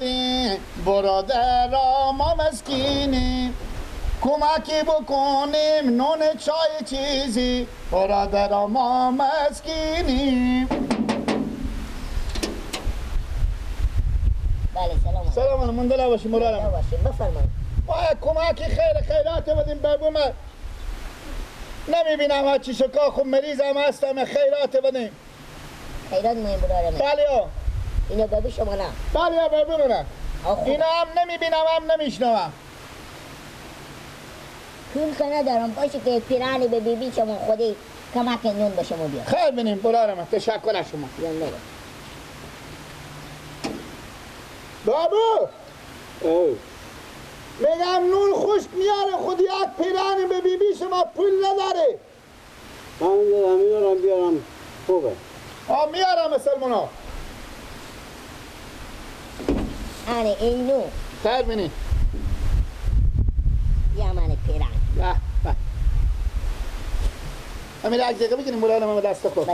بدیم برادرا ما مسکینیم، کمکی بکنیم نون چای چیزی برادرا ما مسکینیم. بله سلام. سلام من دل باشی مرادم. بفرمایید. باید کمکی خیر خیرات بدیم بابو من نمیبینم هرچی شکا خب مریضم هستم خیرات بدیم. خیرات مهم برادرم. بله ها. اینا بابو شما نه؟ بله ها بابو نه. اینا هم نمیبینم هم نمیشنوم. پول که ندارم باشه که پیرانی به بیبی شما خودی کمک نون به شما بیاد. خیر بینیم برادرم تشکر از شما. بابو میگم نون خشک میاره خود یک پیرانی به بیبی شما پول نداره. من میارم بیارم خوبه. آه میارم مسلمونا. آره این نون. خیر بینیم. یا من پیران. به به. امیر یک دقیقه بگیریم برادرم من دست خود.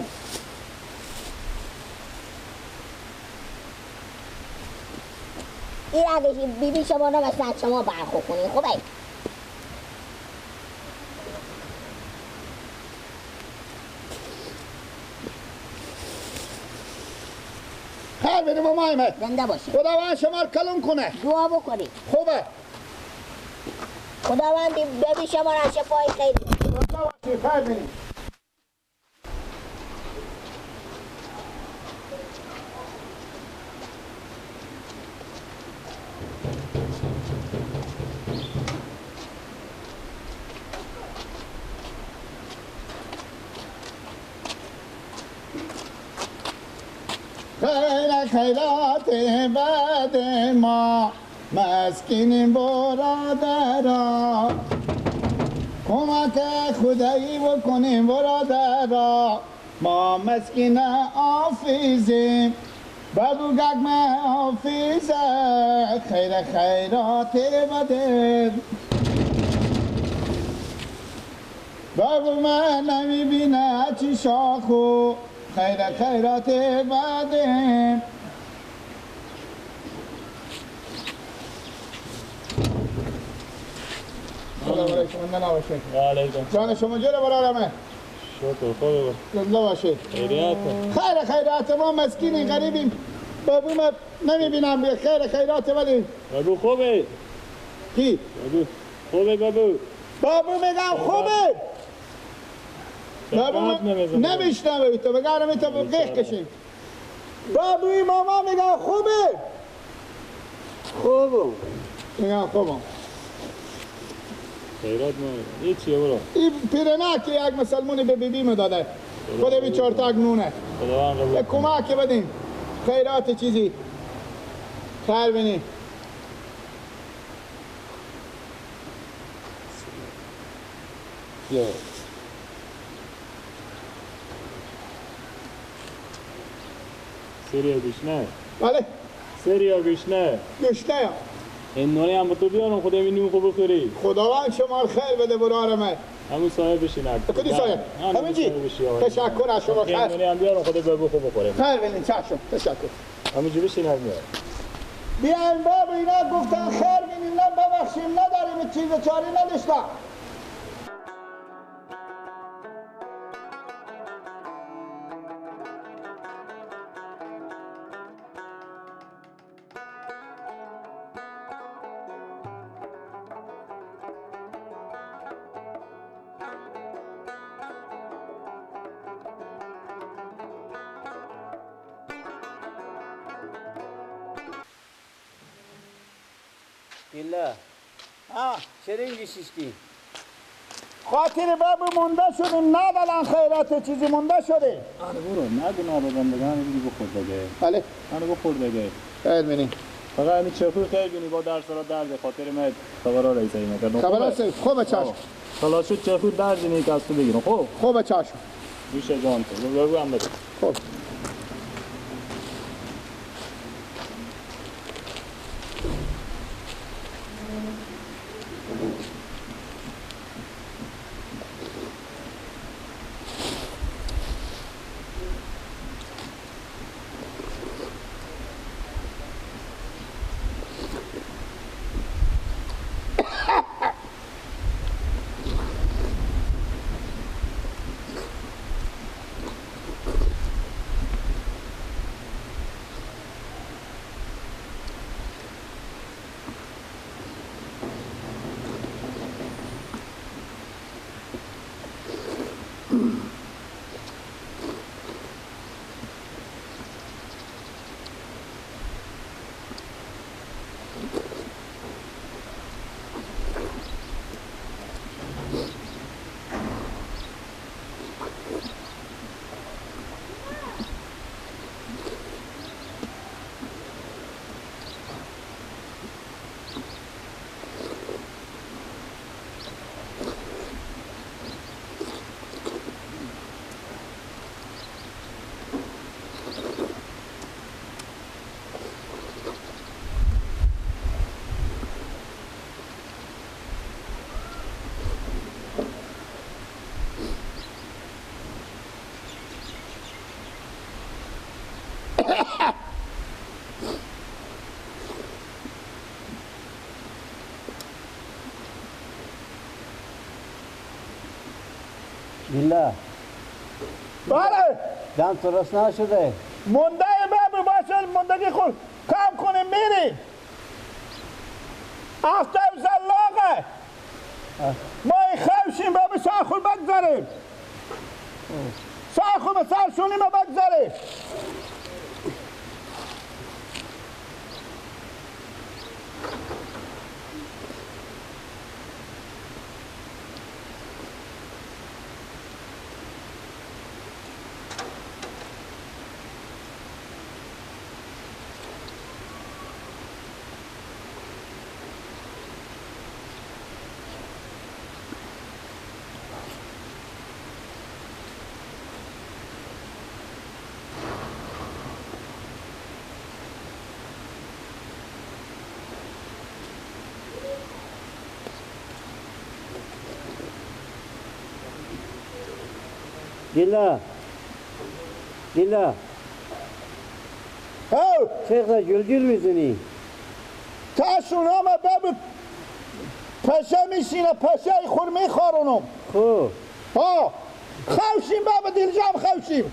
این اگه بیبی شما نمستن شما برخو کنی خوبه. خیر بریم و مایمه. زنده باشی. خداوند شما رو کلون کنه. دعا بکنی. خوبه. خداوند بیبی شما را شفای خیر. زنده باشی خیر بریم. خیر خیرات بد ما مسکین برادرا، کمک خدایی بکنیم برادرا ما مسکین آفیزیم، بابو گگ آفیزه خیر خیرات بده. بابو من نمیبینه چی شاخو خیر خیرات بده. سلام علیکم. علیکم. جان شما جلو برادرمه. شکر خوبه. زنده باشید. خیریت. خیر خیرات ما مسکینیم غریبیم. بابو ما نمیبینم خیر خیرات بدیم. بابو خوبه. کی؟ بابو خوبه بابو. بابو میگم خوبه. بابو نمیشنوه تو بگم تو قیق کشیم. بابوی ماما میگم خوبه. خوبم. میگم خوبم. خیرات ما این چیه برو؟ این پیرنه که یک مسلمونی به بیبی می داده. خود بی چهار تاک نونه. خداوند قبول. کمک بدین. خیرات چیزی. خیر بینی. یا سریا گوشنه. بله. سریا گوشنه. گوشنه. این نوری هم تو بیارم خدا این نون خوب بخوری. خداوند شما خیر بده برادرم. همون صاحب بشین. کدی صاحب؟ همین چی؟ تشکر از شما خیر. این نوری هم بیارم خدا بابو خوب بخوره. خیر ببین چشم. تشکر. همون چی بشین هم میارم. بیاین بابا اینا گفتن خیر ببینیم نه ببخشیم نداریم چیز چاری نداشتم. چرا اینجا شیشتی؟ خاطر بابو مونده شدیم ندادن خیرات چیزی مونده شده. آره برو نگو نادادن دیگه همین دیگه بخور دیگه. بله همین بخور دیگه. خیر بینی. فقط همین چخوی خیر بینی با درس را درد خاطر من خبرها رئیس اینا. خبرها سه خوب چشم. خلاص شد چخوی درد اینه که از تو بگیرم خوب. خوب چشم. میشه جان تو بگو هم بده. خوب. دیلا. بله. دم درست نشده. مونده بابا باشه موندگی خود کم کنیم میریم. آفتاب زلاقه. ما خوشیم بابا سر خود بگذاریم. سر خود به سر شونی ما بگذاریم. دیلا دیلا. او چقدر جلجل میزنی؟ تاشون هم بابا پشه میشینه پشه خور میخورونم. خب ها خوشیم بابا دیلجام خوشیم.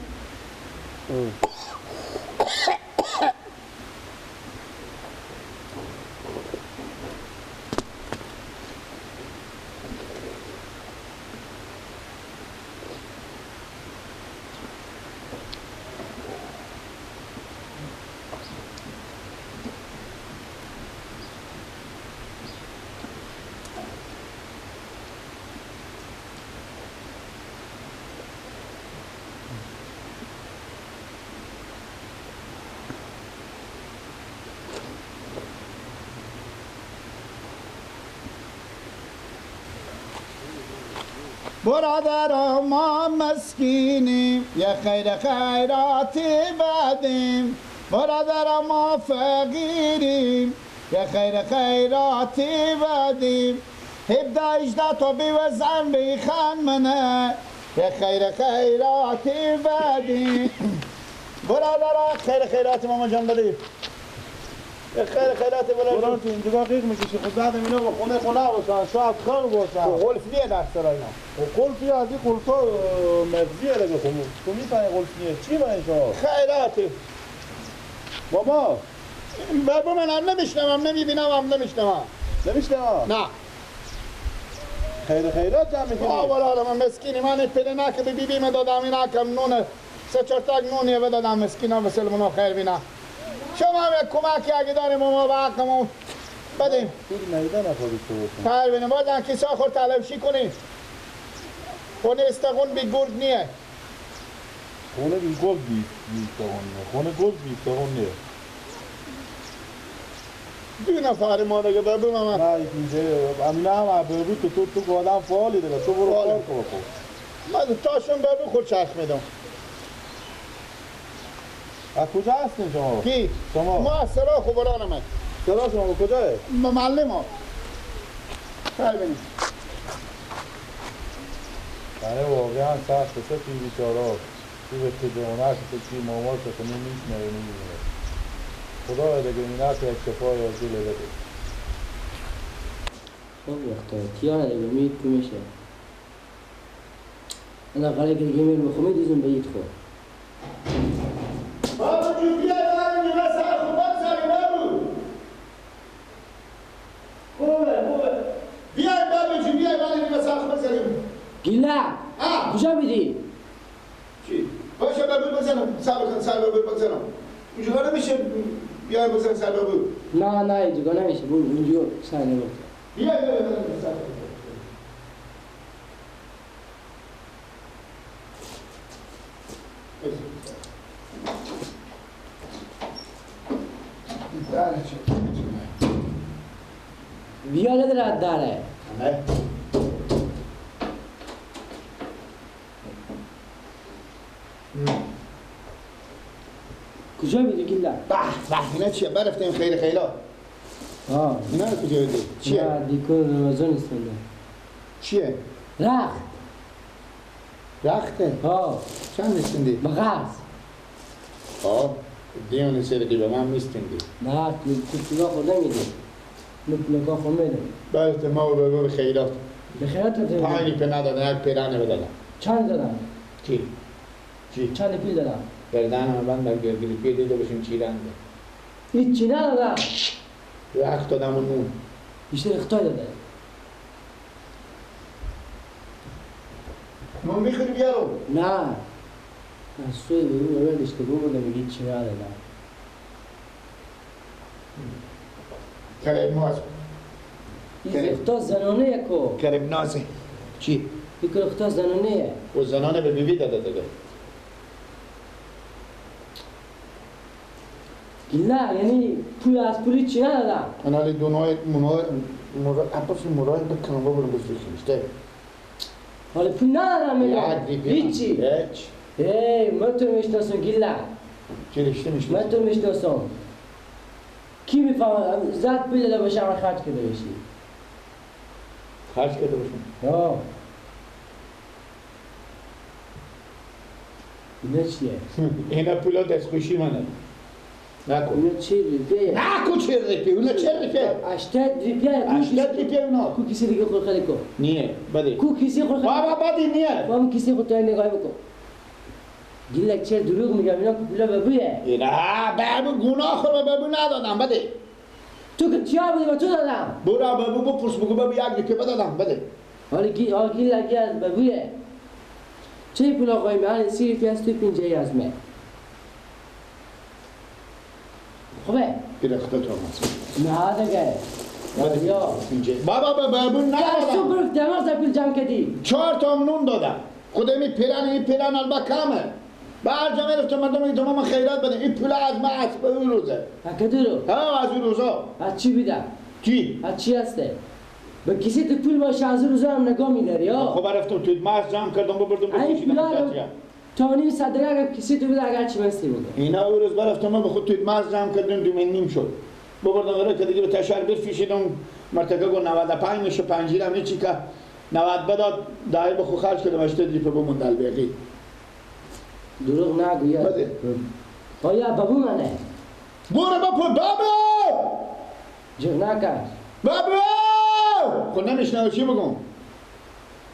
برادر ما مسکینیم یا خیر خیراتی بدیم. برادر ما فقیریم یا خیر خیراتی بدیم. 17 18 تا بیوزن بیخن منه یا خیر خیراتی بدیم. برادر خیر خیراتی ماما جان بدیم. خیر خیراتی برادر. تو اینجا قیق میکشی خود بعد اینا با خونه خونه باشن شاید خیر باشن. قلف نیه در سرای اینا. قلفی از این قلفا مغزیه دیگه. خب تو میفهمی قلف نیه چی من شما؟ خیراتی بابا بابا من هم نمیشنوم نمیبینم هم نمیشنوم. نمیشنوم؟ نه. خیر خیرات جمع میکنی؟ آه من مسکینی من پله که به بیبی من دادم اینا کم نونه سه چهار تک نونیه بدادم مسکینا مسلمونا خیر بینا. شما هم یک کمکی اگه داریم ما به حقمون بدیم. خیر بینیم بازم کیسا خور طلبشی کنیم. خونه استقون بی گرد نیه. خونه بی گرد بی استقون نیه. خونه گرد بی استقون نیه. دو نفر ما دیگه ببین من. نه اینجا امینا هم بود تو تو آدم فعالی دیگه تو برو کار کن. من تاشون ببین خود چرخ میدم. از کجا هستین شما؟ کی؟ شما؟ ما از سراخ خوبران آمد. سراخ شما کجاه؟ معلم ها. خیر بینیم. یعنی واقعا سخته چه توی بیچاره تو به تجانک تو چی ماما که کنی میشنوه نمیدونه. خدا دیگه اینا که اکتفای از دل بده. خب وقتا تیانه دیگه مید کو میشه. انا قراره که دیگه میرم خو میدوزم به اید خو. بابا جون بیا داریم نیمه سر خوب بگذاریم بابو. خوبه خوبه. بیای بابا جون بیای ولی نیمه سر خوب بگذاریم. گیلا کجا میدی؟ چی؟ باشه بابو بزنم سر بکن سر بابو بزنم. اونجا نمیشه بیای بزن سر بابو. نه نه اینجا نمیشه برو اونجا سر نمیشه. بیای بزنم سر. بیا نداره داره. نه. کجا میدی گیلا؟ به به اینا چیه؟ برفتیم خیر خیلا. آه اینا رو کجا میدی؟ چیه؟ نه دیکور رمضان استنده. چیه؟ رخت. رخته؟ آه. چند استندی؟ به قرض. آه دیون سرقی به من میستندی. نه تو پولا خود نمیدی. من پولا خود میدم. برفته ما به خیرات. به خیرات پایینی په ندادن یک پیرانه بدادن. چند دادم؟ چی؟ چی؟ چند پول دادم؟ گردن هم بند در گریپی دیده باشیم چی رنده؟ هیچ چی ندادم. رخت دادم و نون. بیشتر اختای داده. نون میخوری بیارو؟ نه. از سوی بیرون رو اشتباه بردم میگی چی ندادم. کریم ناز. این اختا زنانه کو. کریم نازه. چی؟ فکر اختا زنانه. و زنانه به بیبی داده دیگه. نه یعنی پول از پولی چی ندادم. انا لی دونای منای عباس مرای بکنم ببرم بفروشیم. حالا پول ندادم میگم. هیچی. هیچ. ای من تو میشناسم گیلا. چی رشته میشناسی؟ من تو میشناسم. کی میفهمد زد پول داده باشه من خرج کرده باشی. خرج کرده باشم؟ آه. اینا چیه؟ اینا پولا دستخوشی منه. نکن. اینا چه ریپیه؟ نکن چه ریپیه؟ اونا چه ریپیه؟ 80 ریپیه. 80 ریپیه اونا. کو کسی دیگه خور خیلی کن. نیه بده. کو کسی خور خیلی. بابا بدی نیه. بابا کسی خود تا نگاه بکن. گیلک چه دروغ میگم اینا پولا بابویه. اینا بابو گناه خور بابو ندادم بده. تو که چیا بودی با تو دادم. برو بابو بپرس بگو بابو یک ریپیه بدادم بده. حالا گیلک از بابویه. چه پول آقای من 30 ریپیه از تو 50 از من. خوبه؟ گرفته تو هست. نه دیگه. بابا بابو ندادم. تو برو دماغ پول جمع کردی. 4 تا نون دادم. خودم این پیرن این پیرن البته کمه. بعد جمع رفتم مردم میگه من خیرات بده. این پول از من از اون روزه. کدو؟ ها از اون روزا. از چی بیدم؟ چی؟ از چی هسته؟ به کسی تو پول باشه از اون روزا هم نگاه میداری ها. خب رفتم توی مرز جمع کردم ببردم بفروشیدم. تا نیم صد اگر کسی تو بده اگر چی مستی بوده. اینا اون روز برفتم من به خود توی مرز جمع کردم 2.5 شد. ببردم برای که دیگه به تشر بفروشیدم مرتکه گفت 95 میشه پنجیرم هیچی که 90 بداد دایی به خود خرج کردم 80 ریپه بموند الباقی. دروغ نگو یا. بده. آیا بابو منه. برو بابا بابا. جغ نکرد. بابا. خب نمیشنوه چی بگم؟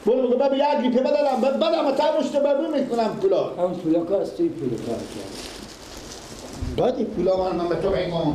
برو بگو بابا یک ریپه بدادم بدم تا مشت بابو میکنم پولا. هم پولا که از توی پولا کار کرد. دادی پولا من به تو بگم.